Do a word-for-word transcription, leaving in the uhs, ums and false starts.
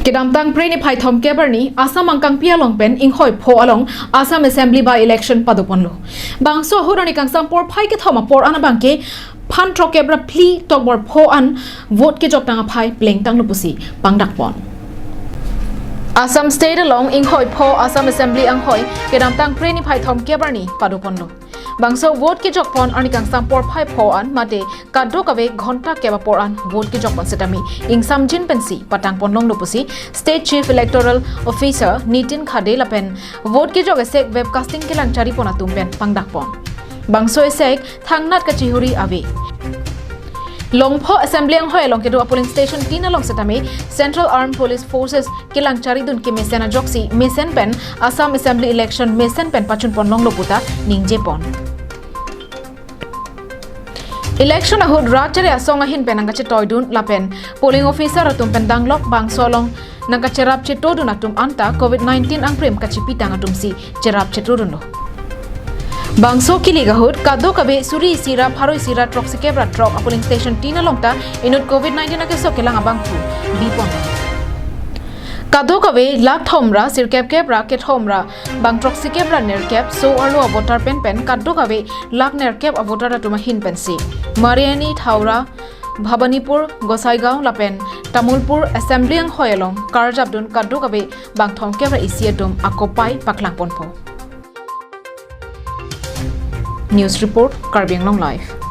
Kedamtang Phre niphai thomkep arni Assam angkangpi along pen inghoi pho along Assam Assembly by-election padoponlo. Bangso ahut arni kangsam porphai kethom apor an abangke phan throkkep ra phli tokbor pho an vote kejok tang aphai plengtanglo pusi pangdakpon. Assam State along inghoi pho Assam Assembly anghoi kedamtang Phre niphai thomkep arni padoponlo. Bangso vote kejokpon arni kangsam porphai pho an mate kadokave ghonta kep apor an vote kejokpon setame ingsamjin pensi patangpon longlo pusi State Chief Electoral Officer Nitin Khade lapen vote kejok esek webcasting kelang charipon atum pen pangdakpon. Bangso esek thangnat kachihuri ave. Longpho Assembly anghoi along kedo a-polling station tin along setame Central Armed Police Forces kelang charidun kemesen ajoksi mesen pen Assam Assembly election mesen pen pachunpon longlo puta ningjepon. Election ahut rat chare asong ahin pen nangkachetoidun lapen polling officer atum pen danglok bangso along nangkacherap chetodun atum anta Covid nineteen angprem kachipitang atumsi cherap chetodunlo. Bangso kilik ahut kadokave suri isi ra pharo isi ra throksikep ra throk a-polling station tin along ta inut Covid nineteen akeso kelang abangphu bipon. Kadokave lakh thom ra sirkep kep ra kethom ra bang throksikep ra nerkep so arlo avoter pen pen kadokave lakh nerkep avoter atum ahin pensi Mariani, Thaura, Bhabanipur, Gosaigaon lapen Tamulpur Assembly anghoi along karjapdun kadokave bang thomkep ra isi atum akopai paklangponpo. News report, Karbi Anglong Live.